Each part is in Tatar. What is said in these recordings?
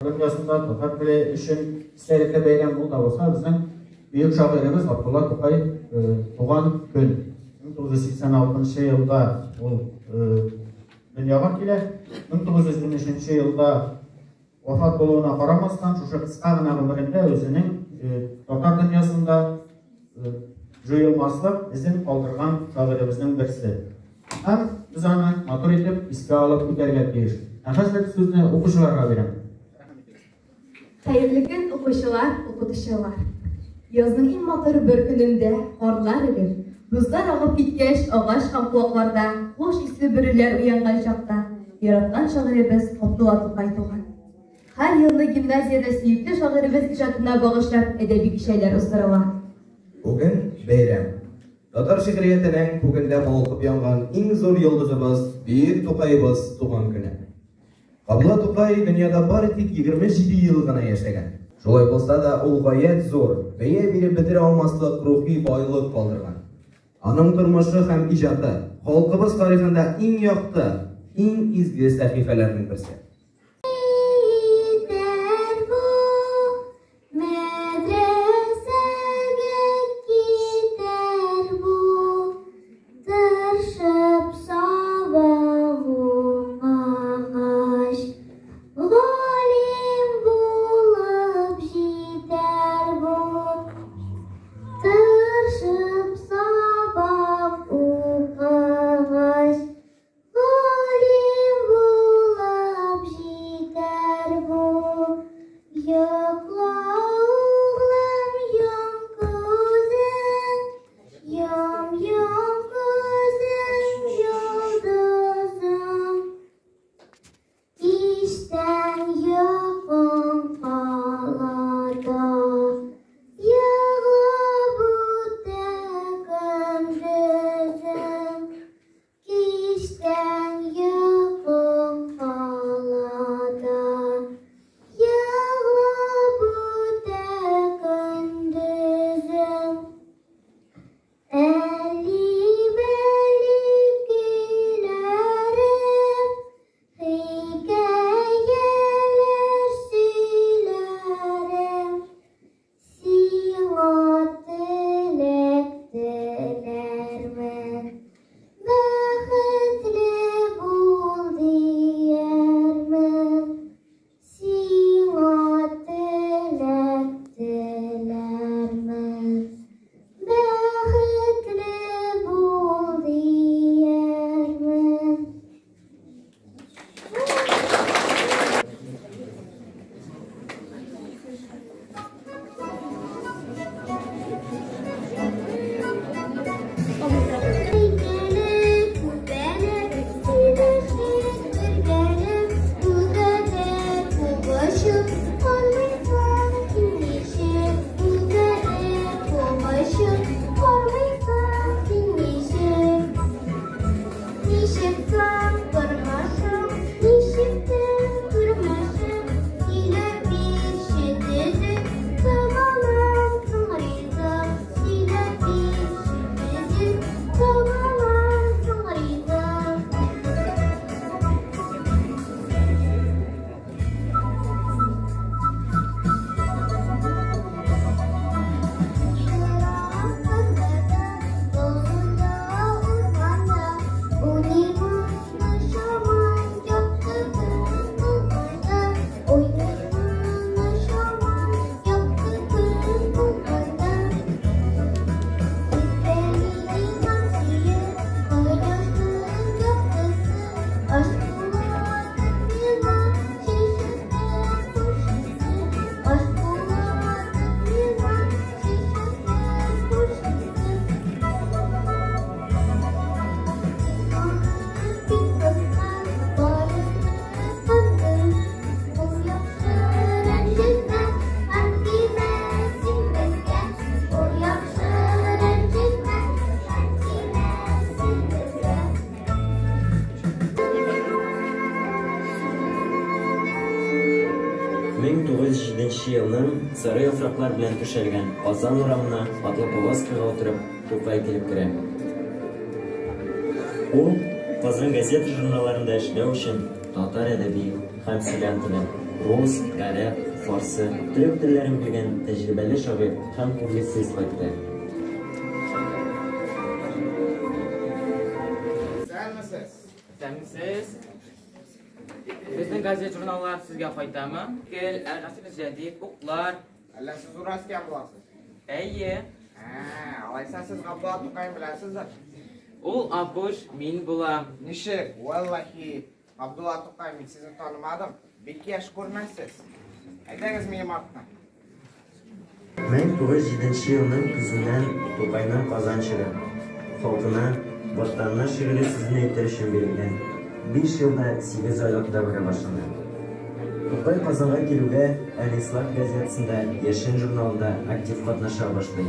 Дөньясында татар теле өчен истәлекле бәйрәм, ул да булса безнең бөек шагыйребез Габдулла Тукай туган көн. 1986 елда ул дөньяга килә. 1913 елда вафат булуына карамастан, шушы кыска гына гомерендә үзенең татар дөньясында җуелмаслык эзен калдырган шагыйребезнең берсе. Һәм без аны матур итеп искә алып үтәргә тиеш. Ә хәзер сүзне укучыларга бирәм. Хәерле көн, укучылар, укытучылар! Язның иң матур бер көнендә карлар эреп, бозлар агып киткәч, агач һәм куакларда хуш исле бөреләр уянган чакта яраткан шагыйребез Габдулла Тукай туган. Һәр елны гимназиядә сөекле шагыйребез иҗатына багышлап әдәби кичәләр уздырыла. Бүген бәйрәм. Татар шигъриятенең күгендә балкып янган иң зур йолдызыбыз, бөек Тукаебыз туган көне. Габдулла Тукай дөньяда бары тик 27 ел гына яшәгән. Шулай булса да, ул гаять зур, бәя биреп бетерә алмаслык рухи байлык калдырган. Аның тормышы һәм иҗаты, халкыбыз тарихында иң якты, иң изге сәхифәләрнең берсе. Китәр бу, мәдрәсәгә китәр бу, тырышып сабак укыгач, галим булып җитәр бу. Тырышып сабак укыгач, Галим булып җитәр бу. Йокла, углым, йом күзең, йом, йом күзең, йолдызым. Кичтән йокың калада, Егълап үтә көндезең. Кичтән йокың калада, Егълап үтә көндезең. Әли-бәли көйләрем, Хикәяләр сөйләрем. Сиңа теләк теләрмен, Бәхетле бул диярмен. Сиңа теләк теләрмен, Бәхетле бул диярмен. Ничек соң тормышың, ничектер күрмешең, Сөйләп бирче төзек, табаламсың ризык. Сөйләп бирче төзек, табаламсың ризык. Нче елның сары яфраклар белән түшәлгән Казан урамына атлы повозкага утырып Тукай килеп керә. Ул Казан газета-журналларында эшләү өчен татар әдәби һәм сөйләм телен рус, гарәп, фарсы, төрек телләрен белгән тәҗрибәле шагыйрь һәм публицист кайтты. Исәнмесез! Исәнмесез! Безнең газет-журналлар сезгә кайтамы? Гел, Әл-Гасыр Җәдид, Уклар. Әллә сез Уральскидан буласыз? Әйе. Ә, алайса сез Габдулла Тукайны беләсездер? Ул Апуш, мин булам. Ничек? Валлаһи, Габдулла Тукай, мин сезне танымадым. Бик яшь күренәсез. Әйдәгез минем арттан. 1907 елның көзеннән Тукайның Казан чоры, халкына, Ватанына шигъри сүзен әйтер өчен бирелгән биш ел да сигез айлык дәвере башлана. Тукай Казанга килүгә Әл-Ислах газетасында, Яшен журналында актив катнаша башлый.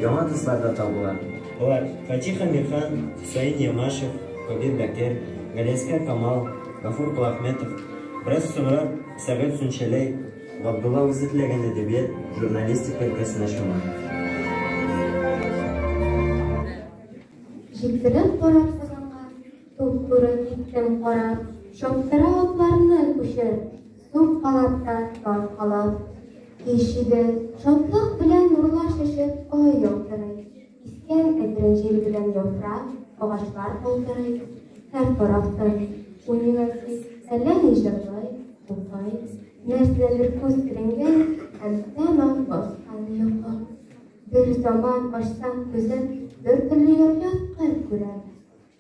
Яңа дуслар да табыла. Алар, Фатих Әмирхан, Хөсәен Ямашев, Кабир Бәкер, Галиәсгар Камал, Гафур Колахметов, бераз соңрак Сәгыйть Сүнчәләй, Габдулла үзе теләгән әдәбият, журналистика өлкәсенә чума. Җилдереп бара Казанга, туп-туры киттем карап, Чаптыра атларны күчер, суккалап та тарткалап. Кич иде, шатлык белән нурлар чәчеп ай яктырый, Искән әкрен җил белән яфрак, агачлар калтырый. Һәр тарафтан, уйный Газиз, әллә ни җырлый, укый. Нәрсәдәндер күз эленгән һәм тәмам баскан йокы. Бер заман ачсам күзем, бер төрле яп-ят кыр күрәм.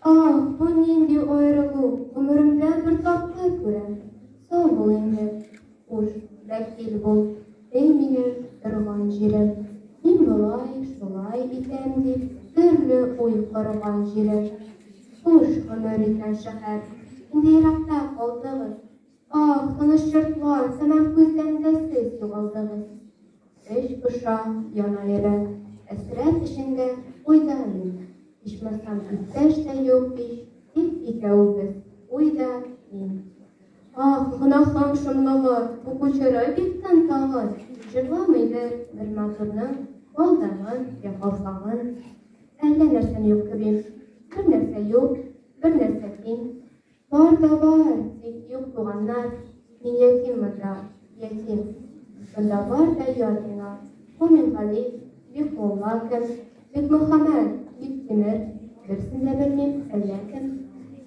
Ах, бу нинди аерылу, гомеремдә бер тапкыр күрәм. Сау бул инде, хуш, бәхил бул, эй минем торган җирем. Мин болай, шулай итәм дип, төрле уй корган җирем. Хуш, гомер иткән шәһәр, инде еракта калдыгыз. Ах, тыныч йортлар, тәмам күздән дә сез югалдыгыз. Эч поша, яна йөрәк, хәсрәт эчендә уйда мин. Ичмасам иптәш тә юк ич, тик икәүбез, уй да мин. Ах, гөнаһым шомлыгы, бу кучеры бик тын тагы, Җырламыйдыр бер матурның балдагын я калфагын. Әллә нәрсәм юк кебим, бер нәрсә юк, бер нәрсә ким. Бар да бар, тик юк туганнар, мин ятим монда, ятим. Монда бар да ят миңа, бу Мингали, Бикмулла кем, Бикмөхәммәт, Биктимер, берсен дә белмим, әллә кем.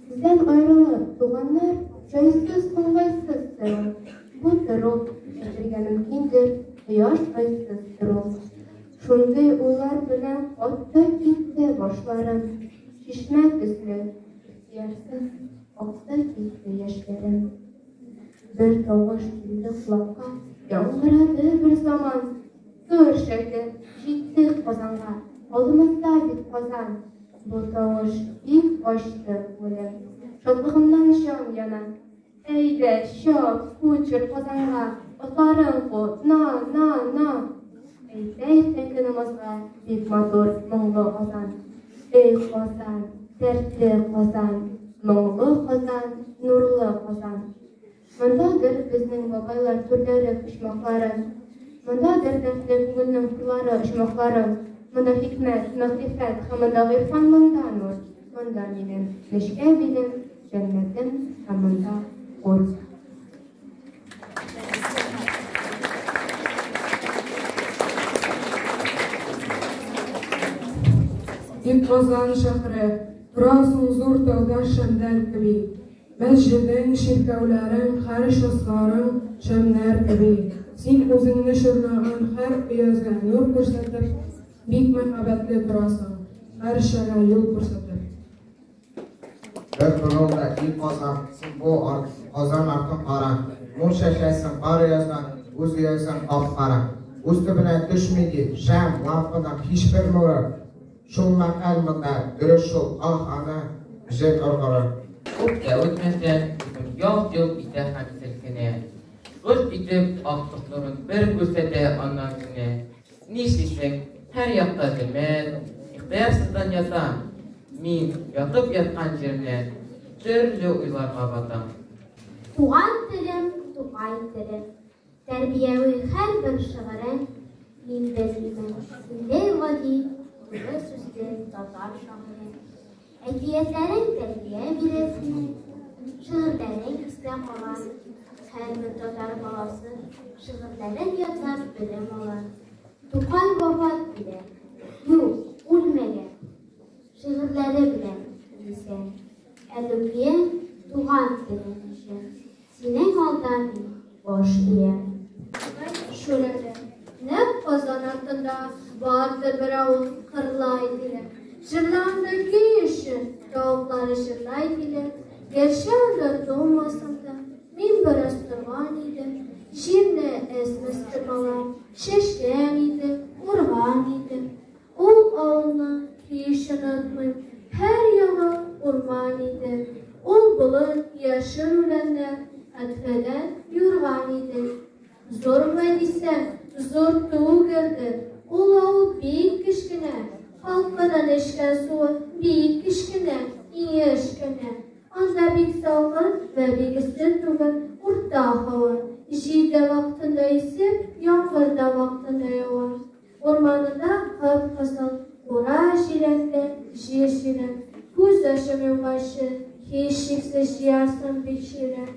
Сездән аерылып, туганнар, җайсыз, уңайсыз тору. Бу тору, әйтергә мөмкиндер, кояш айсыз тору. Шундый уйлар белән катты китте башларым, чишмә төсле, Ихтыярсыз акты китте яшьләрем. Бер тавыш килде колакка, яңгырады бер заман. Тор, шәкерт, җиттек Казанга, алдымызда бит Казан. Бу тавыш бик ачты күңелем, шатлыгымнан җан яна. Әйдә, чап, кучер, Казанга, атларың ку, на, на, на! Әйтә иртәнге намазга бик матур, моңлы азан. Эй, Казан, дәртле Казан, моңлы Казан, нурлы Казан! Мондадыр безнең бабайлар түрләре, почмаклары. Мондадыр дәртле күңелнең хурлары, оҗмахлары. Монда хикмәт, мәгърифәт һәм монда гыйрфан, монда нур, монда минем нечкә билем, Җәннәтем һәм монда хур. И Казан шәһре, торасың зур тауда шәмдәл кеби. Мәсҗедең, чиркәүләрең, һәр часларың шәмнәр кеби. Син үзеңне чорнаган һәр өязгә нур күрсәтеп, бик мәһабәтле торасың, һәрчәгә юл күрсәтеп. Бер борыл да, и Казан, син бу Казан артын кара. Нур чәчәсең, кар өязгән, үз өязең кап-кара. Үз төбенә төшми ди, шәм, лампаның һичбер нуры. Шул мәкаль монда, дөрес шул, ах, аны, җил оргыры. Күп тә үтмәстән, күзем ялт-йолт итә һәм селкенә. Выжт итеп, актык нурын бер күрсәтә, аннан сүнә. Нишлисең, һәр якта зөлмәт, ихтыярсыздан ятам. Мин, ятып яткан җиремнән, төрле уйларга батам. Туган телем, Тукай теле. Тәрбияви һәрбер шигырең, Мин белмимен, синдәй гади, туры сүзле татар шагыйре. Әкиятләрең тәрбия бирә синең, Шигырьләрең истә кала. Һәрбер татар баласы шигырьләрен ятлап белем ала. Тукай вафат диләр. Юк, үлмәгән. Шигырьләре белән исән. Ә үпкән туган телең өчен. Синең алда мин баш иям. Шүрәле. Нәкъ Казан артында бардыр бер авыл Кырлай диләр. Җырларында көй өчен тавыклары җырлай диләр. Гәрчә анда тумасам да, мин бераз торган идем. Җирне әз-мәз тырмалап, чәчкән идем, урган идем. Ул авылны һич онытмыйм, һәр ягы урман иде. Ул болын яшел үләннәр, хәтфәдән юрган иде. Зурмы дисәң, зур түгелдер, ул авыл бик кечкенә. Халкының эчкән суы бик кечкенә, инеш кенә. Анда бик салкын вә бик эссе түгел, урта һава. Җил дә вакытында исеп, яңгыр да вакытында ява. Урманында кып-кызыл кура җиләк тә җир җиләк. Күз ачып йомганчы, һичшиксез җыярсың бик чиләк.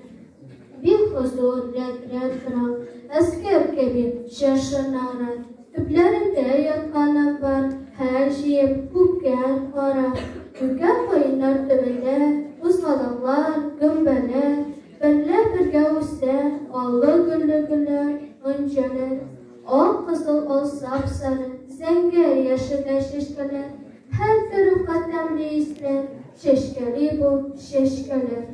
Бик хозур рәт-рәт тора, Әскәр кеби чыршы нарат. Төпләрендә яткан амбар, Һәр җыеп, күккә карап. Юкә каеннар төбендә Кузгалаклар, гөмбәләр. Берлә-бергә үсә Аллы-гөлле гөлләр, гөнҗәләр. Ак, кызыл, ал, сап-сары, Зәңгәр, яшелләр чәчкәләр. Һәр төрүкә тәмле исләр, Чәчкәли бу чәчкәләр.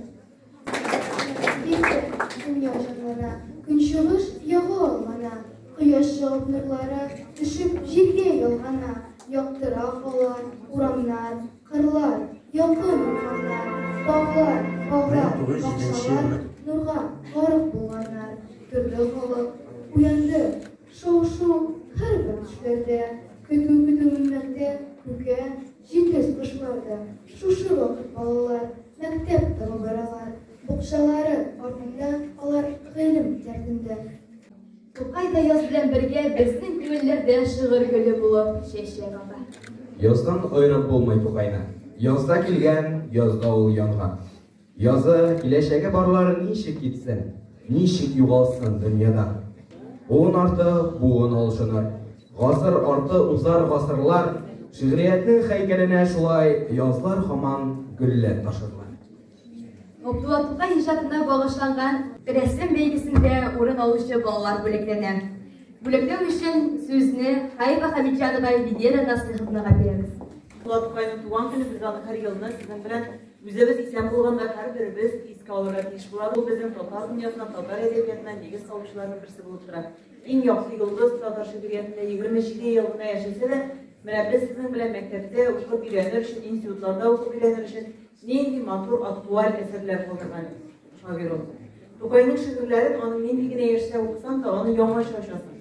Иртә, дөнья җанлана, Көнчыгыш ягы аллана. Кояш чыгып нурлары Төшеп җиргә ялгана. Яктыра кала урамнар, кырлар, Якын урманнар, таулар, таулар, 1907 Бакчалар елны нурга гарык булганнар. Төрле халык уянды, шау-шу һәрбер төшләрдә. Көтү-көтү менмәктә күкә, җитез кошлар да. Шушы вакыт балалар мәктәп таба баралар. Букчалары артында алар гыйлем дәртендә. Тукай да яз белән бергә безнең күңелләрдә шигырь гөле булып чәчәк ата. Яздан аерып булмый Тукайны. Язда килгән, язда ул янган. Язы, киләчәге барлар ничек китсен, ничек югалсын дөньядан. Буын арты буын алышыныр. Гасыр арты узар гасырлар. Шигъриятнең һәйкәленә шулай язлар һаман гөлләр ташырлар. Габдулла Тукай иҗатына багышланган рәсем бәйгесендә урын алучы балалар бүләкләнә. Бүләкләү өчен сүзне Хайва Хәмитҗанова Венера Насыйховнага бирәбез. Габдулла Тукайның туган көне, без аны һәр елны сезнең белән үзебез исән булганда һәрберебез искә алырга тиеш булабыз. Ул безнең татар дөньясына, татар әдәбиятына нигез салучыларның берсе булып тора. Иң якты йолдыз татар шигъриятендә 27 ел гына яшәсә дә, менә без сезнең белән мәктәптә укып өйрәнер өчен, институтларда укып өйрәнер өчен нинди матур актуаль әсәрләр калдырган шагыйрь ул. Тукайның шигырьләрен аның нинди генә яшьтә укысаң да, аны яңача ачасың.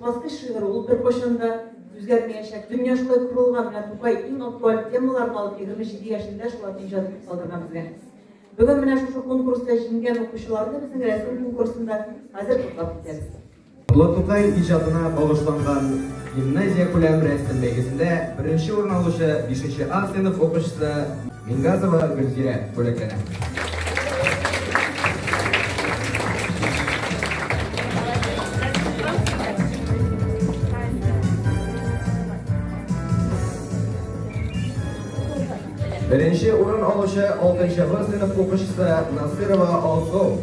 Баскыч шигыре ул беркайчан да үзгәрмәячәк. Дөнья шулай корылган, менә Тукай иң актуаль темаларны алып 27 яшендә шуларны иҗат итеп калдырган безгә. Бүген менә шушы конкурста җиңгән укучыларны безнең рәсем конкурсында хәзер котлап китәбез. Габдулла Тукай иҗатына багышланган гимназия күләм рәсем бәйгесендә беренче урын алучы 5 А сыйныф укучысы Мингазова Гөлзирә бүләкләнә. Беренче урын алучы 6 Б сыйныф укучысы Насырова Алсу.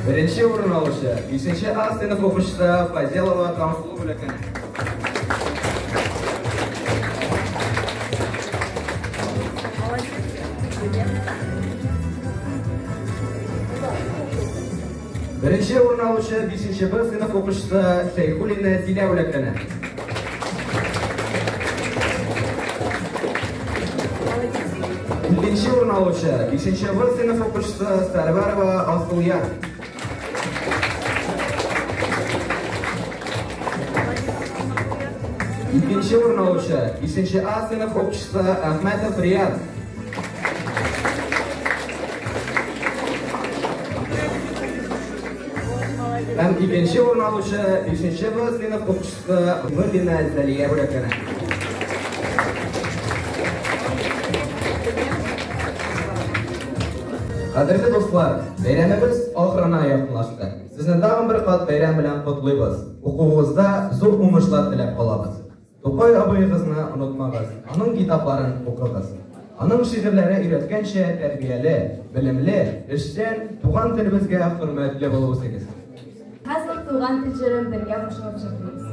Беренче урын алучы 5 А сыйныф укучысы Фазелова Таңсылу бүләкләнә. Беренче урын алучы 5 Б сыйныф укучысы Шәйхуллина Зилә бүләкләнә. Икенче урын алучы 5 В сыйныф укучысы Сәрвәрова Асылъяр. Икенче урын алучы 5 А сыйныф укучысы Әхмәтов Рият. Һәм икенче урын алучы 5 В сыйныф укучысы Муллина Зәлия бүләкләнә. Кадерле дуслар, бәйрәмебез ахырына якынлашты. Сезне тагын бер кат бәйрәм белән котлыйбыз. Укуыгызда зур уңышлар теләп калабыз. Тукай абыегызны онытмагыз, аның китапларын укыгыз. Аның шигырьләре өйрәткәнчә тәрбияле, белемле, эшчән, туган телебезгә хөрмәтле булып үсегез. Хәзер Туган тел җырын бергә кушылып җырлыйбыз.